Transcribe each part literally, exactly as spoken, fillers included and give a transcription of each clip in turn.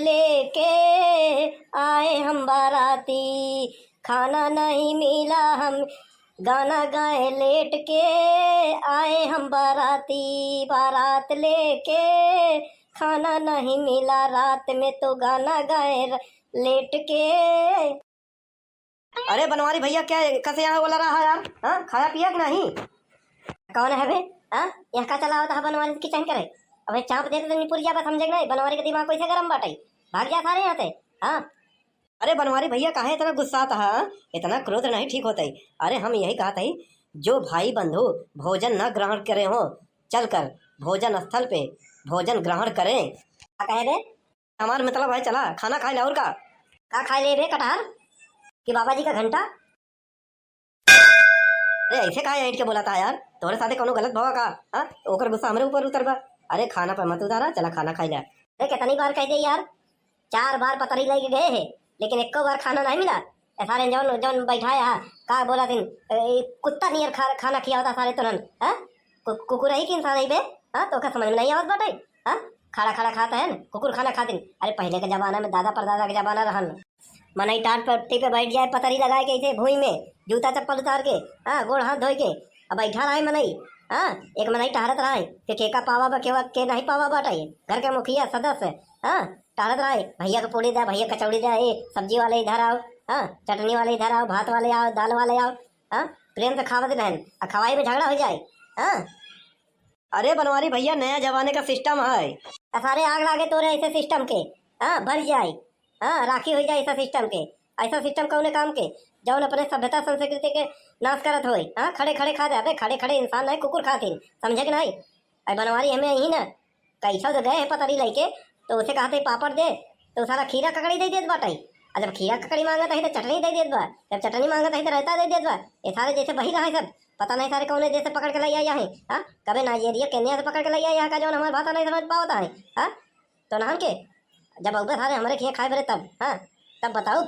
लेके आए हम बाराती, खाना नहीं मिला हम, गाना गाए लेट के। आए हम बाराती, बारात लेके, खाना नहीं मिला रात में तो गाना गाए र-, लेट के। अरे बनवारी भैया, क्या कसे यहाँ वाला रहा यार? हाँ, खाया पिया कि नहीं? कौन है बे? हाँ, यहाँ का चला होता है बनवारी के चहन करे? अबे चाप देते तो निपुर जाबा, समझे कि नहीं? बनवारी के दिमाग कैसे गरम बाटे, भाग जा सारे यहाँ से। हाँ। अरे बनवारी भैया, काहे इतना गुस्सात हा? इतना क्रोध नहीं ठीक होता है। अरे हम यही कहत है, जो भाई बंधु भोजन न ग्रहण करे हो, चलकर भोजन स्थल पे भोजन ग्रहण करें। का कहे बे? हमार मतलब है चला खाना खाए ले, और का? का खाए ले बे, कटहर कि बाबा जी का घंटा? अरे ऐसे काहे ऐंठ के बोला था यार? तोहरे साथे कौनो गलत भवा का? हाँ, ओकर गुस्सा हमरे ऊपर उतर बा। अरे खाना पे मत उतारा, चला खाना खाई ले। अरे कितनी बार कह दे यार, चार बार पतरी लेके गए हैं, लेकिन एको बार खाना नहीं मिला। ए सारे जौन जौन बैठा है, हाँ, का बोला दिन, ए, कुत्ता नियर खा, खाना खिया होता सारे तुरंत, हाँ? कु-, कुकुर ही कि इंसान ही बे? हाँ, तो का समझ में नहीं आवत बाटे? हाँ, खड़ा खड़ा खात है, कुकुर खाना खातिन। अरे पहले के जमाना में दादा परदादा के जमाना रहन, मनई टाट पट्टी पे बैठ जाए, पतरी लगाए के ऐसे भुई में, जूता चप्पल उतार के, हाँ, गोड़ हाथ धोए के, अब बैठा रहे मनई, हाँ, एक मनई टहरत रहे, के केका पावा बा, केवा के नहीं पावा बाटे, घर के मुखिया सदस्य, हाँ, टहरत रहे, भैया के पूड़ी दे, भैया कचौड़ी दे, ए सब्जी वाले इधर आओ, हाँ, चटनी वाले इधर आओ, भात वाले आओ, दाल वाले आओ, हाँ, प्रेम से खावत रहन, आ खवाई में झगड़ा हो जाए, हाँ। अरे बनवारी भैया, नया जमाने का सिस्टम है। आ सारे आग लागे तोरे ऐसे सिस्टम के, हाँ, भर जाए, हाँ, राखी हो जाए ऐसा सिस्टम के। ऐसा सिस्टम कौने काम के, जौन अपने सभ्यता संस्कृति के नाश करत होए, हाँ, खड़े खड़े खा दे। अबे खड़े खड़े इंसान नहीं, कुकुर खातिन, समझे कि नहीं? अरे बनवारी हमें यही ना, कैसा तो गए है पतरी लेके, तो उसे कहते पापड़ दे, तो साला खीरा ककड़ी दे देत बाटे। आ जब खीरा ककड़ी मांगत है तो चटनी दे देत बा, जब चटनी मांगत है तो रायता दे देत बा। ये सारे जैसे बही रहा है सब, पता नहीं सारे कौने देश से पकड़ के ले आया है, हाँ? कबे नाइजीरिया, केनिया से पकड़ के ले आया है का, जौन हमार भाषा नहीं समझ पावत है, हाँ? तो नहन के जब अउबे सारे हमरे खिया खाए बरे तब, हाँ, तब बताओ।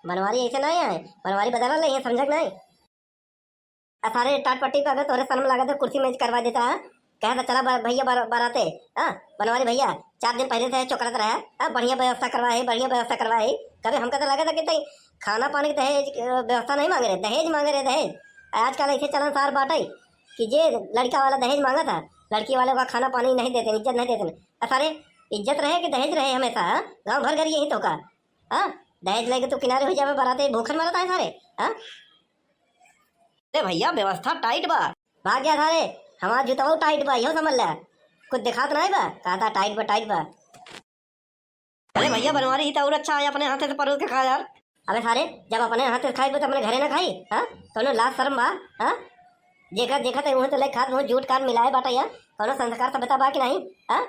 बनवारी ऐसे नहीं है, बनवारी बदला ले, समझक नहीं। आ सारे टाट पट्टी पे अगर तोहरे शर्म लागत है, कुर्सी मेज करवा देता है, कहे तो चला बा-, भैया बार-, बाराते, हाँ, बनवारी भैया, चार दिन पहले से चोकरत रहे, हाँ, बढ़िया व्यवस्था करवा है, बढ़िया व्यवस्था करवा है। कभी हमका तो लगा था कि तई खाना पानी के दहेज, अ, व्यवस्था नहीं मांगे रहे, दहेज मांगे रहे, दहेज। आजकल ऐसे चलन सार बाटे कि जे लड़का वाला दहेज मांगा था, लड़की वाले का खाना पानी नहीं देते, इज्जत नहीं देते। आ सारे इज्जत रहे कि दहेज रहे हमेशा, हाँ? गाँव भर घर यही तो का, हाँ? दहेज लेके तू किनारे हो जावे, बाराते भूखन मरत है सारे, हाँ? अरे भैया, व्यवस्था टाइट बा। भाग गया सारे, हमार जूतवा टाइट बा, इहो समझ ले। कुछ दिखात नहीं बा, कहता टाइट बा, टाइट बा। अरे भैया, बनवारी ही तो और अच्छा है, अपने हाथे से परोस के खा यार। अबे सारे, जब अपने हाथे से खाई तो अपने घरे ना खाई, हाँ? कौनो लाज शर्म बा, हाँ? जेकर देखत है उहे तो ले खात, उहे जूठ काट मिलाए बाटा यार। कौनो संस्कार सभ्यता बा कि नहीं, हाँ?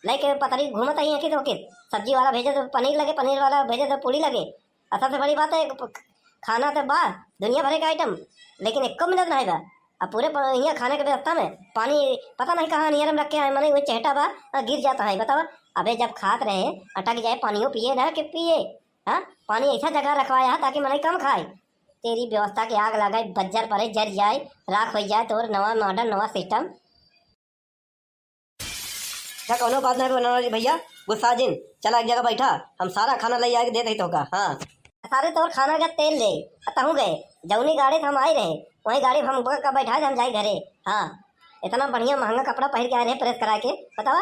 लेके पतरी घूमत है कि तो कि सब्जी वाला भेजे तो पनीर लगे, पनीर वाला भेजे तो पूड़ी लगे। और सबसे बड़ी बात है, प-, खाना तो बा, दुनिया भरे का आइटम, लेकिन एको मिनट नहीं बा। अब पूरे प-, हियाँ खाने के व्यवस्था में पानी पता नहीं कहाँ नियर में रखे हैं, मने वो चेहटा बा, आ, गिर जाता है, बतावा। अबे जब खात रहे, अटक जाए, पानियो पिए ना कि पिए, हाँ, पानी ऐसा जगह रखवाया है ताकि मनई कम खाए। तेरी व्यवस्था के आग लगाए, बज्जर पड़े, जर जाए, राख हो जाए, तो नवा मॉडर्न, नवा सिस्टम। अच्छा, कौनो बात नहीं बनवारी भैया, गुस्सा जिन, चला एक जगह बैठा, हम सारा खाना ले आके दे दे तोका। हाँ। सारे तोर खाना का तेल ले, आ तहूँ गए, जौनी गाड़ी से हम आए रहे, वही गाड़ी में हम का बैठा दे, हम जाए घरे। हाँ, इतना बढ़िया महंगा कपड़ा पहन के आए रहे, प्रेस करा के, बतावा,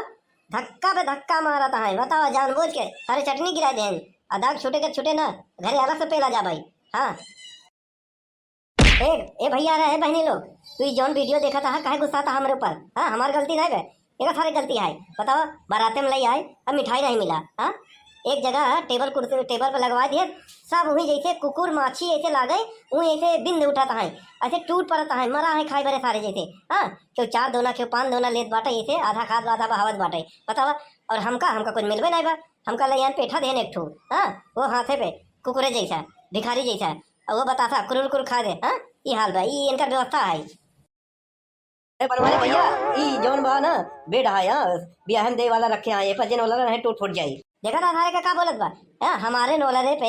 धक्का पे धक्का मारत है, बतावा, जानबूझ के सारे चटनी गिरा देन, आ दाग छूटे के छूटे ना, घरे अलग से पेला जा भाई। हाँ। ए, ए भैया रे, ए बहनी लोग, तू ई जौन वीडियो देखत हा, काहे गुस्सात हा हमरे ऊपर? हाँ, हमार गलती नहीं बे, एकर सारे गलती है। बताओ, बाराते में ले आए, अब मिठाई नहीं मिला, हाँ? एक जगह टेबल कुर्सी, टेबल पर लगवा दिए, सब वही जैसे कुकुर माछी ऐसे लागे, वही ऐसे बिंद उठत है, ऐसे टूट पड़त है, मरा है खाए बरे सारे जैसे, हाँ? क्यों चार दोना, क्यों पाँच दोना लेत बाटे, ऐसे आधा खात बा, आधा बहावत बाटे, बतावा। और हमका, हमका कुछ मिलबे नहीं बा, हमका ले आन पेठा देन एक ठो, हाँ? वो हाथे पे कुकुरे जैसा, भिखारी जैसा, और वो बतासा कुरुर कुरुर खा दे, हाँ? ई हाल बा, ई इनकर व्यवस्था है। अरे बनवारी भैया, ई जौन बा ना, बेड है, हाँ, बियाह में दे वाला रखे हैं, ये पर जेन वाला रहे टूट फूट जाई। देखा था सारे का, का बोलत बा, हाँ, हमारे नोलरे पे,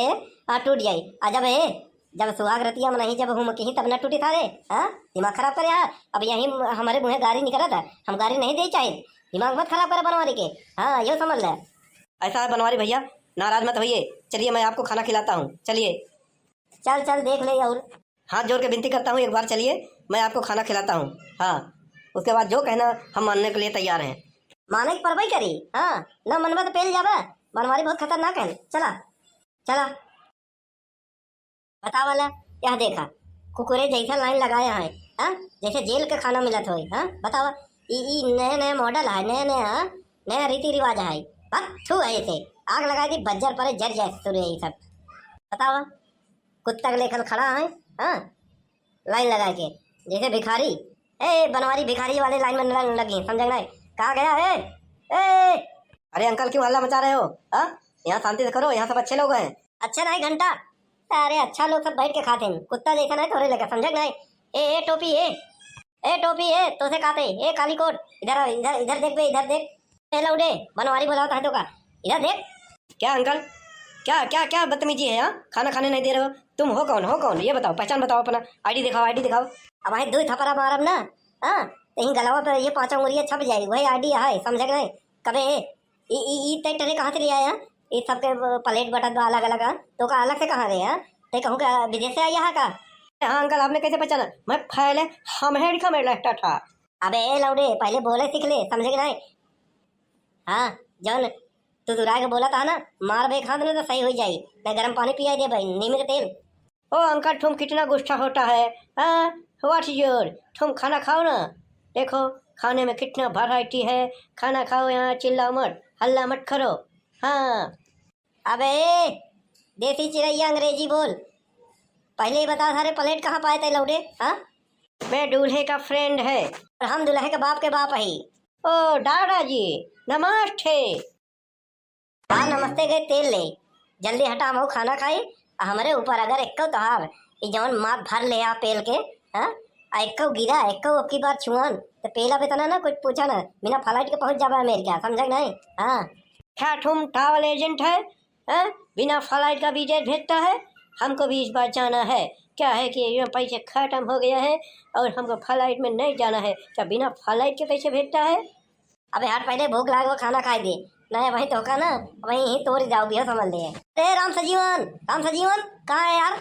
हाँ, टूट जाई। आ जब ए, जब सुहाग रतिया में नहीं, जब हम कहीं तब ना टूटी सारे, हाँ, दिमाग खराब करे, हाँ, अब यही हमारे मुँहे गारी निकला था, हम गारी नहीं दे चाहे, दिमाग मत खराब करे बनवारी के, हाँ, यो समझ ले। ऐसा है बनवारी भैया, नाराज मत होइए, चलिए मैं आपको खाना खिलाता हूँ, चलिए। चल, चल, देख ले और। हाथ जोड़ के विनती करता हूँ, एक बार चलिए, मैं आपको खाना खिलाता हूँ। हाँ, उसके बाद जो कहना, हम मानने के लिए तैयार हैं। माने के परबई करी, हाँ, न मनबा तो पेल जाबा। बनवारी बहुत खतरनाक है, चला, चला। बतावा ला, यह देखा, कुकुरे जैसा लाइन लगाया है, हाँ? जैसे जेल के खाना मिलत होई, हाँ? बतावा, ई, ई नया नया मॉडल है, नया नया, हाँ? नया रीति रिवाज है। भाग, थू है इसे, आग लगा दी, बज्जर परे, जर जाए सुरे ये सब। बतावा, कुत्ता के लेखन खड़ा है, हाँ? लाइन लगा के, जैसे भिखारी। ए बनवारी, भिखारी वाले लाइन में न लगी, समझे कि नहीं? कहाँ गया है? ए, अरे अंकल, क्यों हल्ला मचा रहे हो? हाँ, यहाँ शांति से करो, यहाँ सब अच्छे लोग हैं। अच्छा नहीं घंटा, अरे अच्छा लोग सब बैठ के खाते हैं, कुत्ता जैसा नहीं तोरे लगे, समझे कि नहीं? ए, ए टोपी, ए, ए टोपी, ए तोसे कहते, ए काली कोट, इधर आओ, इधर, इधर देख बे, इधर देख। ए लौंडे, बनवारी बोलावत है तो का, इधर देख। क्या अंकल, क्या क्या क्या बदतमीजी है यहाँ? खाना खाने नहीं दे रहे हो? तुम हो कौन, हो कौन, ये बताओ, पहचान बताओ अपना, आईडी दिखाओ, आईडी दिखाओ। अब भाई दो थपरा मारब ना, हाँ, तो यहीं गलावा पे ये पाँचों उंगलियां छप जाई, वही आईडी है, समझे कि नहीं? कबे ए, ई, ई, ई तै टरे कहाँ से ले आया? ई सबके प्लेट बटत बा अलग अलग, हाँ? तो का अलग से कहाँ रहे, हाँ? तै कहूँ का विदेश से आया है का? हाँ अंकल, आपने कैसे पहचाना? मैं फैले हम हेड का मेला था। अबे ए लौंडे, पहले बोले सीख ले, समझे कि नहीं? हाँ, जौन तू दुराय के बोला था ना, मार बे खाद ना तो सही हो जाई, मैं गरम पानी पिया दे भाई, नीम के तेल। ओ अंकल, तुम कितना गुस्सा होता है, हाँ? What is your, तुम खाना खाओ ना। देखो, खाने में कितना वैरायटी है, खाना खाओ यहाँ, चिल्लाओ मत, हल्ला मत करो। हाँ। अबे ए, देसी चिरैया, अंग्रेजी बोल। पहले ही बता सारे, प्लेट कहाँ पाए तै लौंडे, हाँ? मैं दूल्हे का फ्रेंड है। और हम दुल्हे के बाप के बाप ही। ओ दादाजी, नमस्ते। हाँ, नमस्ते गए तेल ले। जल्दी हटा, हम खाना खाई। आ हमरे ऊपर अगर एक्को तोहार ई जवन माथ भर ले आ पेल के, हाँ? आ एक्को गिरा, एक्को अबकी बार छुअन, तो पेला पे तना ना कुछ पूछा ना, बिना फ्लाइट के पहुंच जाबा अमेरिका, समझे कि नहीं? हाँ। क्या तुम ट्रैवल एजेंट है? हैं? बिना फ्लाइट का वीजा भेजता है? हमको भी इस बार जाना है। क्या है कि ये पैसे खत्म हो गया है और हमको फ्लाइट में नहीं जाना है। क्या बिना फ्लाइट के पैसे भेजता है? अबे हट, पहले भूख लागो, खाना खाए दे। नहीं भाई, तोहका ना वहीं ही तोड़ जाओ, बिया समझ ले। ए राम सजीवन, राम सजीवन, कहाँ है यार?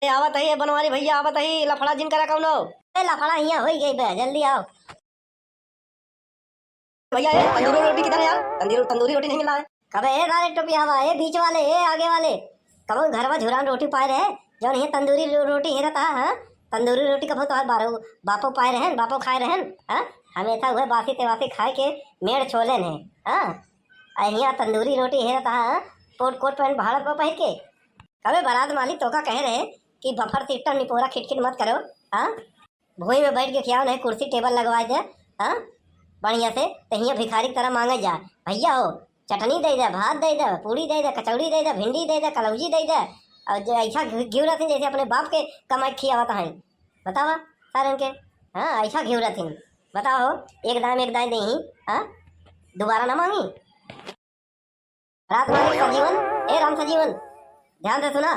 ए, आवत है ये बनवारी भैया, आवत है, लफड़ा जिन करा कौनो। ए, लफड़ा हियाँ होई गई बे, जल्दी आओ। भैया, ए, तंदूरी रोटी किधर है यार? तंदूरी, तंदूरी रोटी नहीं मिला है। कबे ए सारे टोपिया बा, ए बीच वाले, ए आगे वाले, कबो घरवा झुरान रोटी पाए रहे, जौन ये तंदूरी रो-, रोटी हेरत हा, हाँ? तंदूरी रोटी कबो तोहार बारो, बापो पाए रहन, बापो खाए रहन, हाँ? हमेशा उहे बासी तेवासी खाए के मेड़ छोलेन है, हाँ? आ हियाँ तंदूरी रोटी हेरत हा, हाँ? कोट कोट पैंट भाड़त पर पहिर के। कबे बारात मालिक तोका कहे रहे कि बफर सिस्टम निपोरा खिटखिट मत करो, हाँ? भुई में बैठ के खियाओ, नहीं कुर्सी टेबल लगवाए दे, हाँ, बढ़िया से, तो हियाँ भिखारी की तरह मांगे जा, भैया हो, चटनी दे दे, भात दे दे, पूड़ी दे दे, कचौड़ी दे दे, भिंडी दे दे, कलौजी दे दे, और जो ऐसा घि-, घिउ रहथिन जैसे अपने बाप के कमाई खियावत हैं। बतावा सारन के, हाँ, ऐसा घिउ रहथिन। बताओ, एक दाम एक दाई देही, हाँ, दोबारा ना मांगी। रात मालिक सजीवन, ए राम सजीवन, ध्यान से सुना,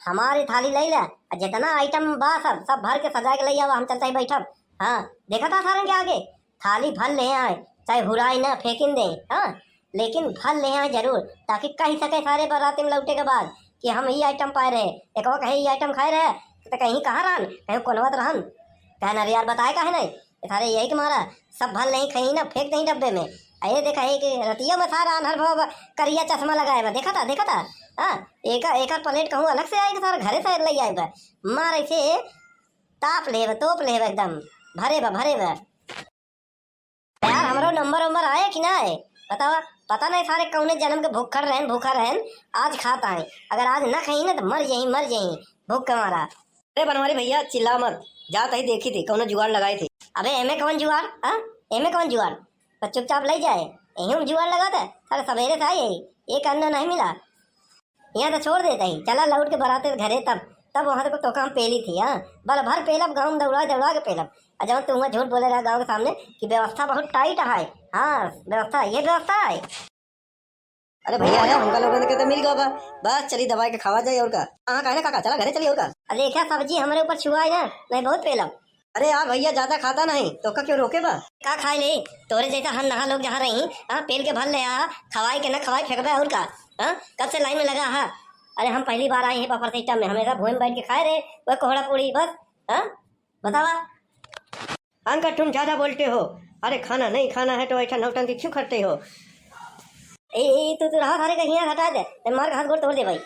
हमारी थाली लई ले, आ जितना आइटम बा सब, सब भर के सजा के लई आवा, हम चलते ही बैठब। हाँ, देखा था सारन के आगे, थाली भर ले आए, चाहे हुराई ना फेंकिन दे, हाँ, लेकिन भर ले आए जरूर, ताकि कह सके सारे बराती में लौटे के बाद कि हम ई आइटम पाए रहे, एक वो कहे ई आइटम खाए रहे, तो कहीं कहाँ रहन, कहीं कोनवत रहन, कहना रे यार, बताए काहे नहीं? ए सारे यही के मारा, सब भर नहीं खाई ना, फेंक दही डब्बे में। आ ये देखा है कि रतिया में सारा आन्हर भवा बा, करिया चश्मा लगाए बा, देखा था, देखा था? हाँ, एका, एका प्लेट कहूँ अलग से आए कि सारा घरे से ले आए बा। मार ऐसे ताप ले बा, तोप ले बा एकदम, भरे बा, भरे बा। यार, हमरो नंबर वंबर आए कि ना आए? बतावा, पता नहीं सारे कौने जन्म के भूखड़ रहन, भूखा रहन, आज खाता है। अगर आज ना खाई ना तो मर जाई, मर जाई, भूख के मारा। अरे बनवारी भैया, चिल्ला मत, जात ही देखी थी, कौनो जुगाड़ लगाई थी। अबे एमे कौन जुगाड़, हाँ? एमे कौन जुगाड़? तो चुपचाप ले जाए, यहीं हम जुगाड़ लगा था, सारे सवेरे से आई है, एक अंडा नहीं मिला। यहाँ तो छोड़ देता ही, चला लौट के बराते घरे तब, तब वहाँ तक तो काम पेली थी, हाँ? बल भर पेलब, गाँव में दौड़ा दौड़ा के पेलब। आ जब तू वहाँ झूठ बोले रहा गाँव के सामने कि व्यवस्था बहुत टाइट है, हाँ, व्यवस्था, ये व्यवस्था है। अरे भैया, है, हमका लोगन के तो मिल गवा बा। बस चली दबाए के खावा जाए और का। हाँ, काहे ना काका, चला घरे चली और का। अरे देखा सब्जी हमरे ऊपर छुआए ना, नहीं बहुत पेलब। अरे यार भैया, ज्यादा खाता नहीं, तोका क्यों रोके बा? का खाए ले? तोरे जैसा हम नहा लोग जहाँ रही, हाँ, पेल के भर ले आ, खवाए के ना खवाए फेंकबे और का? हाँ, कब से लाइन में लगा हा? अरे हम पहली बार आए हैं बफर सिस्टम में, हमेशा भुए में बैठ के खाए रहे, वह कोहड़ा पूड़ी बस। हाँ, बतावा। अंकल, तुम ज्यादा बोलते हो। अरे, खाना नहीं खाना है तो ऐसा नौटंकी क्यों करते हो? ए, ए, तू, तू रहा, सारे का हियाँ हटा दे, ए, मार के हाथ गोड़ तोड़ दे भाई।